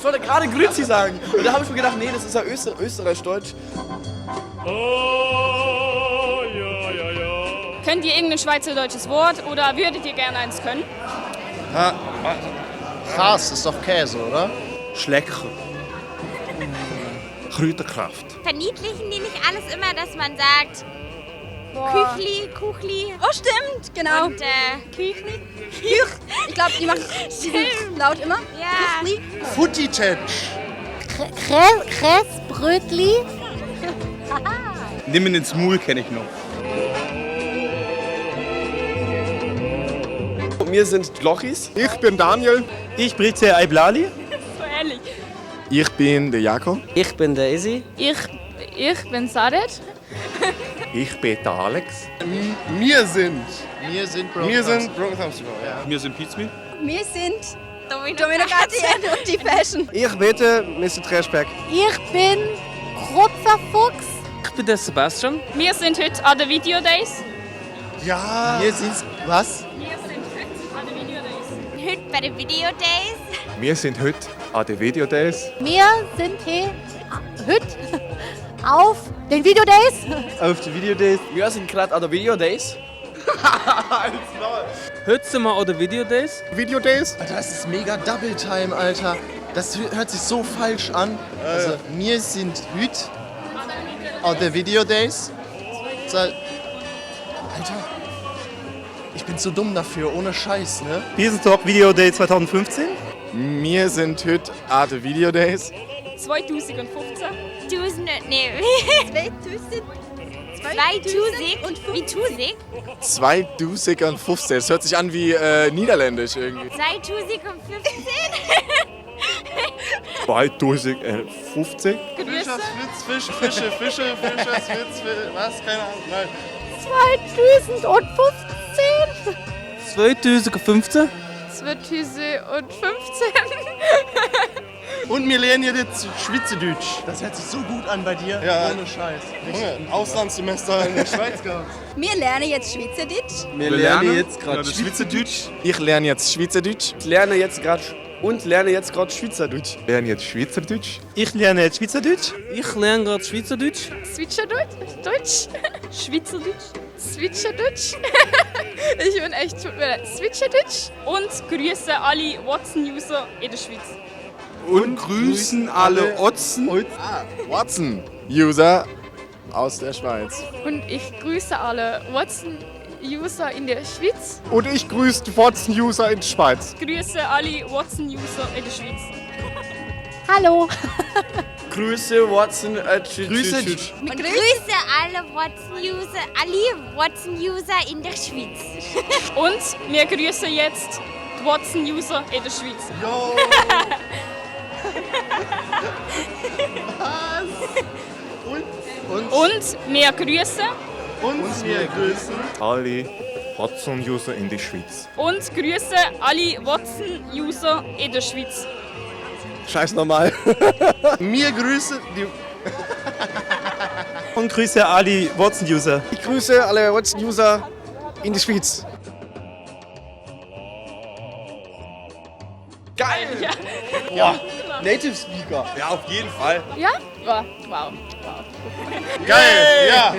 wollte gerade Grüezi sagen. Und da habe ich mir gedacht, nee, das ist ja Österreich-Deutsch. Könnt ihr irgendein schweizerdeutsches Wort oder würdet ihr gerne eins können? Käse ist doch Käse, oder? Schlecker. Kräuterkraft. Verniedlichen die nicht alles immer, dass man sagt Küchli, Kuchli? Oh, stimmt, genau. Und Küchli. Ich glaube, die machen laut immer. ja. Küchli. Futitetsch. Kressbrötli. Nimm ihn ins Maul kenne ich noch. Wir sind Glochis. Ich bin Daniel. Ich Brice Aiblali. So ähnlich. Ich bin der Jakob. Ich bin der Isi. Ich bin Sadet. Ich bin der Alex. Wir sind Broken Thumbs. Wir sind Pizmi. Wir sind Domino Dominogati und die Fashion. Ich bitte Mr. Trashback. Ich bin Kropfer Fuchs. Ich bin der Sebastian. Wir sind heute an den Video Days. Ja. Wir sind was? Wir sind heute an den Video Days. Heute bei den Video Days. Wir sind heute an den Video Days. Wir sind hier heute auf den Video Days. Auf die Video Days. Wir sind gerade an den Video Days. Heute sind wir an den Video Days. Video Days? Alter, das ist mega Double Time, Alter. Das hört sich so falsch an. Also, wir sind heute an den Video Days. Alter, ich bin zu dumm dafür, ohne Scheiß, ne? Wiesentalk Video Day 2015. Wir sind heute an den Video Days. 2015. Nee. 2000 und wie Tusig? 2015. Das hört sich an wie niederländisch irgendwie. 2015? 2015? Grüße. Fische, was? Keine Ahnung, nein. 2015. 2015. Und wir lernen jetzt Schweizerdeutsch. Das hört sich so gut an bei dir. Ja. Ohne Scheiß. Ein Auslandssemester in der Schweiz gehabt. Wir lernen jetzt Schweizerdeutsch. Wir lernen jetzt gerade Schweizerdeutsch. Ich lerne jetzt Schweizerdeutsch. Ich lerne jetzt gerade Schweizerdeutsch. Ich lerne jetzt Schweizerdeutsch. Ich lerne jetzt Schweizerdeutsch. Ich lerne gerade Schweizerdeutsch. Switcherdeutsch? Schweizerdeutsch? Switcherdeutsch? Ich bin echt, tut mir leid. Switcherdeutsch? Und grüße alle Watson-User in der Schweiz. Und grüßen alle Watson-User aus der Schweiz. Und ich grüße alle Watson-User in der Schweiz. Und ich grüße die Watson-User in der Schweiz. Grüße alle Watson-User in der Schweiz. Hallo. Grüße Watson. Grüße. Und grüße alle Watson-User in der Schweiz. Und wir grüßen jetzt die Watson-User in der Schweiz. Yo! Und wir grüßen wir grüßen. Alle Watson-User in der Schweiz. und grüße alle Watson-User in der Schweiz. Scheiß nochmal. Wir grüßen die. Und grüße alle Watson-User. Ich grüße alle Watson-User in der Schweiz. Geil! Ja. Native Speaker. Ja, auf jeden Fall. Ja? Wow. Geil, ja.